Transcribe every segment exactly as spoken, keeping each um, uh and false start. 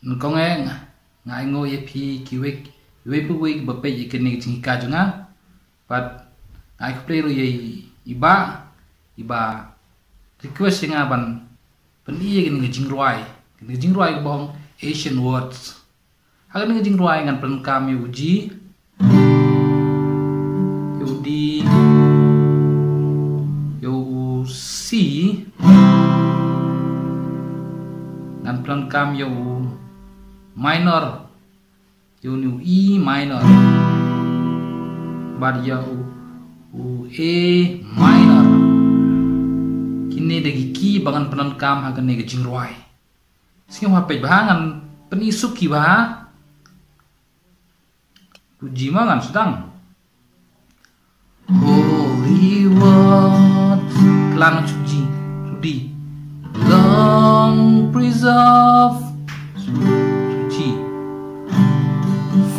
Nyngkong eh nga ainguh ïa phi kiwei kiwei pa wei ba peit ïa kane ka jinghikai jong nga. Bad nga ai khublei ruh ïa i Bah, i Bah request ïa nga ban pyni ïa kane ka jingrwai, kane ka jingrwai kaba ong Asian Words. Ha kane ka jingrwai ngan pyndonkam ïa u G, ïa u D, ïa u C, ngan pyndonkam ïa u minor, ïa une u E minor, bad ïa u, u A minor. Kine da ki key ba ngan pyndonkam ha kane ka jingrwai. Sngewbha peit bha, ngan pyni suk ki bha. Puji ma ngan sdang. Holy word, klan shu G, shu D. Long preserve, shu G.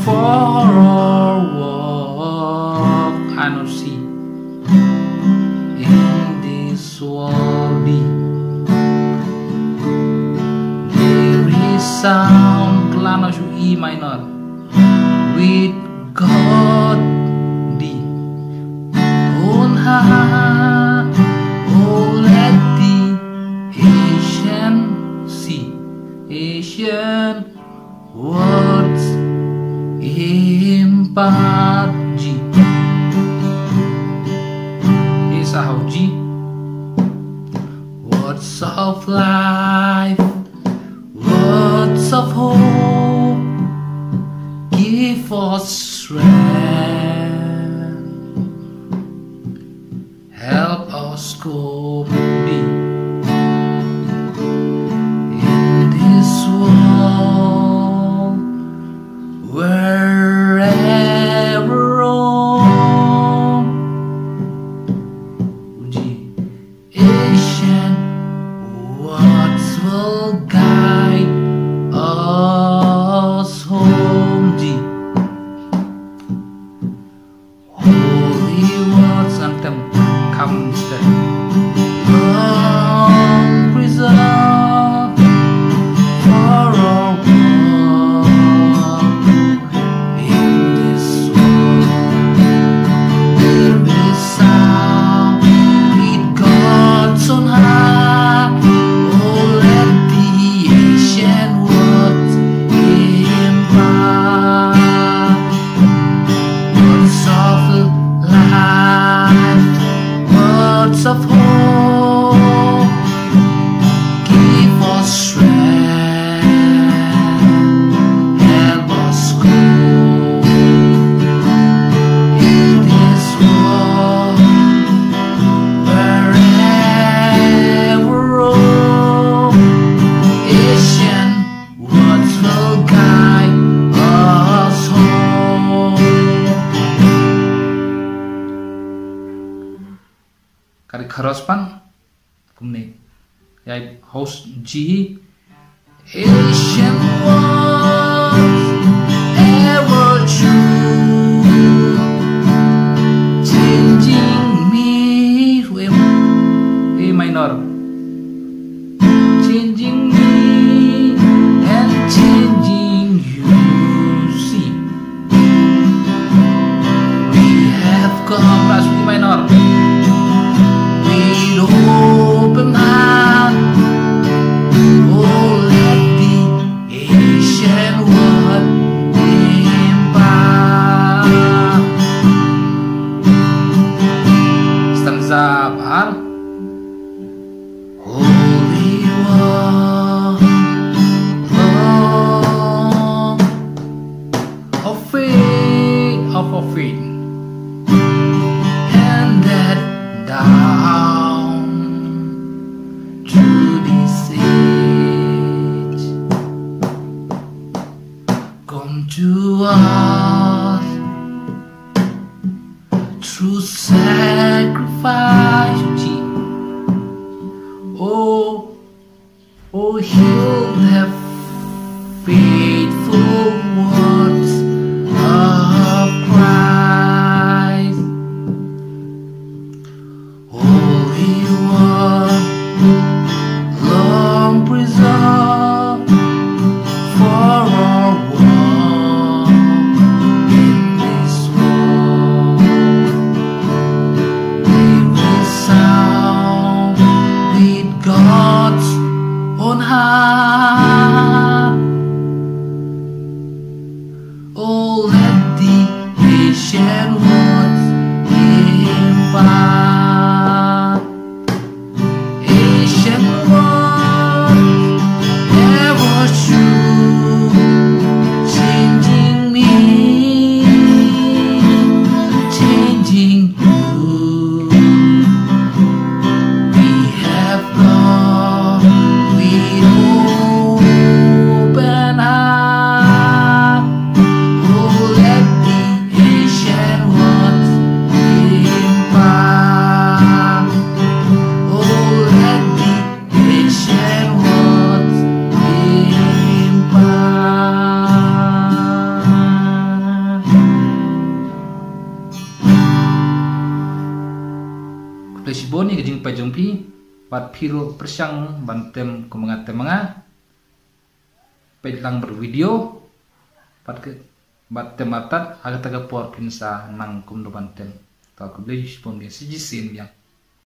For our walk, I not see. In this world, D. There is sound, klan shu E minor. With God, D. On high, oh, let the ancient C, ancient words impart, G. Isa how G. Words of life, words of hope, give us strength, help us cope in this world, wherever roam. G. Ancient words will guide us home, G. Holy words, anthem, come instead. Long preserve for our walk in this world. There is sound in God's own heart. Oh, let the ancient words impart. Words of life, words of hope, give us strength, help us go in this world, wherever roam, ancient words will guide us home. Ka ri chorus pat kumne. Ïa host G. Ancient words, ever true, changing me, A minor. Changing me and changing you. See, we have come, plus B minor. With open heart, oh, let the ancient word impart. Stanza ba ar. Holy One, Lord of faith, of our faith, handed down to this age. Come to us through sacrifice, oh, oh, hear the faithful words of Christ. Holy One, long preserved for Shibun ïa ka jingpeit jong phi, bad phi ruh pyrshang ban tem kum nga tem nga. Peit lang bad video, bad ke, bad tem artat, ha kata ka por phin sa nang kumno ban tem. To khublei shibun biang, sa shisien biang.